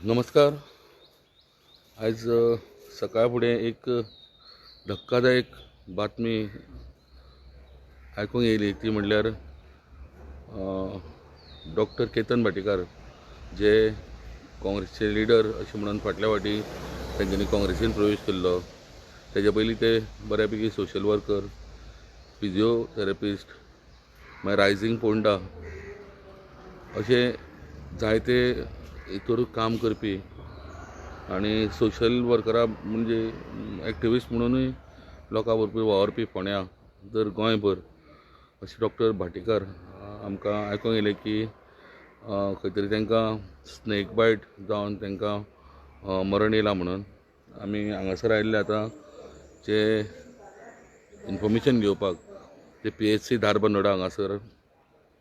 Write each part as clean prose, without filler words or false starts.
नमस्कार. आयज सकाळ फुडें एक धक्कादायक बातमी आयकूंक येयली, ती म्हणल्यार डॉक्टर केतन भाटीकार जे काँग्रेसचे लिडर अशें म्हणून फाटल्या फावटी तांच्यांनी काँग्रेसीन प्रवेश केल्लो. तेज्या पयलीं ते बऱ्यापैकी सोशल वर्कर, फिजियोथेरपिस्ट, मागीर रायजींग पोंडा अशें जायते हितूर काम करपी आनी सोशल वर्करा म्हणजे एक्टिविस्ट म्हणुनूय लोकां बरोबर वावरपी फोंड्या तर गोंयभर अशें डॉक्टर भाटीकार आमकां आयकूंक येयलें की खंय तरी तांकां स्नेक बायट जावन तांकां मरण येयलां म्हणून. आमी हांगासर आयिल्ले आतां जे इन्फॉर्मेशन घेवपाक ते PHC Dharbandora हांगासर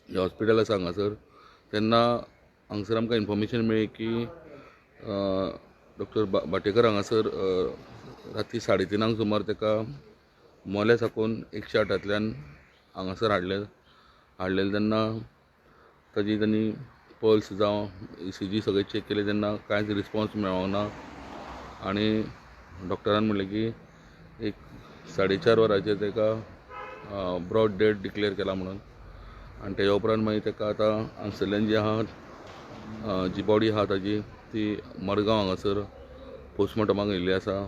जें हॉस्पिटल आसा हांगासर, तेन्ना हांगासर आमकां इन्फॉर्मेशन मेळ्ळी की डॉक्टर भाटीकर हांगासर राती 3:30 सुमार ताका मोल्या साकून 108 हांगासर हाडलें तेन्ना ताजी तांणी पल्स जावं ECG सगळें चॅक केलें तेन्ना कांयच रिस्पोन्स मेळोंक ना. आनी डॉक्टरान म्हणलें की एक 4:30 वरांचेर ताका ब्रॉड डेड डिक्लेअर केला म्हणून. आनी तेज्या उपरांत मागीर ताका आतां हांगसरल्यान जी आहा जी बॉडी आहा ताजी ती मडगांव हांगासर पोस्टमॉर्टमाक येयल्ली आसा.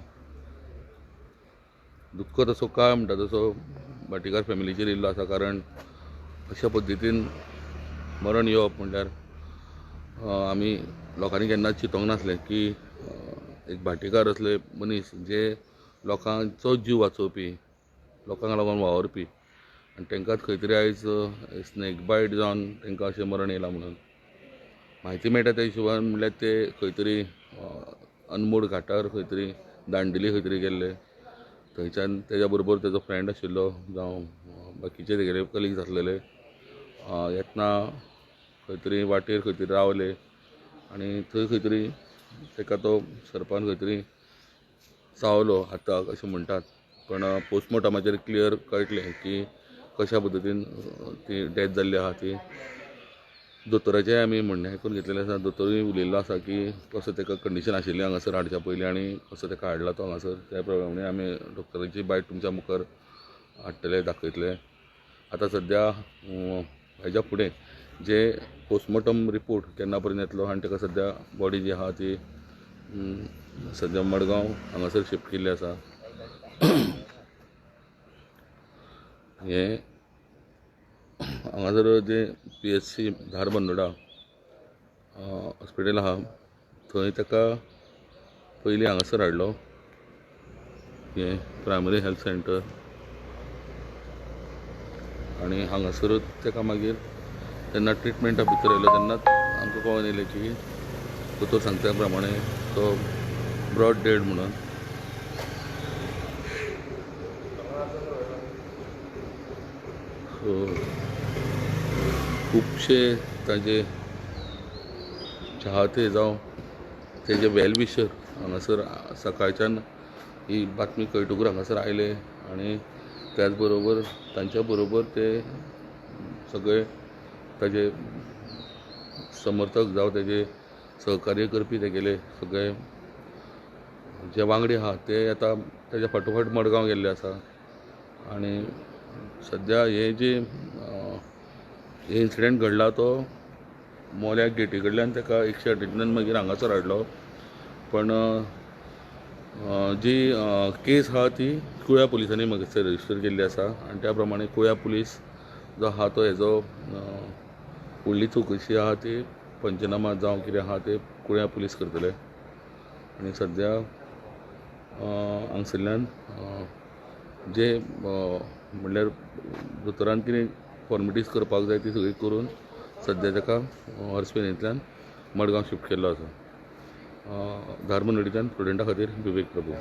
दुख्खद असो काळ म्हणटा तसो भाटीकार फॅमिलीचेर येयल्लो आसा, कारण अशा पद्दतीन मरण येवप म्हणल्यार आमी लोकांनी केन्नाच चिंतूंक नासलें की एक भाटीकार असले मनीस जे लोकांचो जीव वाचोवपी, लोकांक लागून वावरपी, आनी तांकांच खंय तरी आयज स्नेक बायट जावन तांकां अशें मरण येयलां म्हणून म्हायती मेळटा. त्या हिशोबान म्हणल्यार ते खंय तरी अनमोड घाटार खंय तरी दांडेली खंय तरी गेल्ले, थंयच्यान तेज्या बरोबर तेजो फ्रेंड आशिल्लो जावं बाकीचे तेगेले कलिग्स आसलेले, येतना खंय तरी वाटेर खंय तरी रावले आनी थंय खंय तरी ताका तो सरपान खंय तरी चावलो हाताक अशें म्हणटात. पण पोस्टमॉर्टमाचेर क्लियर कळटलें की कशा पद्दतीन ती डेथ जाल्ली आहा ती. दोतोराचें आमी म्हणणें आयकून घेतलेलें आसा. दोतोरूय उलयल्लो आसा की कसो ताका कंडिशन आशिल्लें हांगासर हाडच्या पयलीं आनी कसो ताका हाडला तो हांगासर, त्या प्रमाणे आमी डॉक्टराची बायट तुमच्या मुखार हाडटले, दाखयतले. आतां सद्या हेज्या फुडें जे पोस्टमॉर्टम रिपोर्ट केन्ना पर्यंत येतलो आनी ताका सद्या बॉडी जी आहा ती सद्या मडगांव हांगासर शिफ्ट केल्ली आसा. हें हांगासर जें PHC Dharbandora hospital आहा थंय ताका पयलीं हांगासर हाडलो, हें प्रायमरी हेल्थ सेंटर, आनी हांगासरूच ताका मागीर तेन्ना ट्रिटमेंटा भितर येयलो तेन्नाच आमकां कळोन येयलें की दोतोर सांगता प्रमाणे तो ब्रॉड डेड म्हणून. सो खुबशे ताजे चाहते जावं तेजे वेल विशर हांगासर सकाळच्यान ही बातमी कळटकूच हांगासर आयले आनी त्याच बरोबर तांच्या बरोबर ते सगळे ताजे समर्थक जावं तेजे सहकार्य करपी तेगेले सगळे जे वांगडी आहा ते आतां तेज्या फाटोफाट मडगांव गेल्ले आसा. आनी सद्या हे जे हे इन्सिडंट घडला तो मोल्या गेटी कडल्यान ताका 108 मागीर हांगासर हाडलो. पण जी केस आहा ती कुळ्या पुलिसांनी मागीर रजिस्टर केल्ली आसा आनी त्या प्रमाणे कुळ्या पुलीस जो आहा तो हेजो फुडली चवकशी आहा ती पंचनामा जावं कितें आहा ते कुळ्या पुलीस करतले. आनी सद्या हांगसरल्यान जे म्हणल्यार दोतोरान कितें फॉर्मेलिटीज करपाक जाय ती सगळी करून सद्या ताका हॉस्पिटलांतल्यान मडगांव शिफ्ट केल्लो आसा. धारबंदोडेच्यान प्रुडंटा खातीर विवेक प्रभू.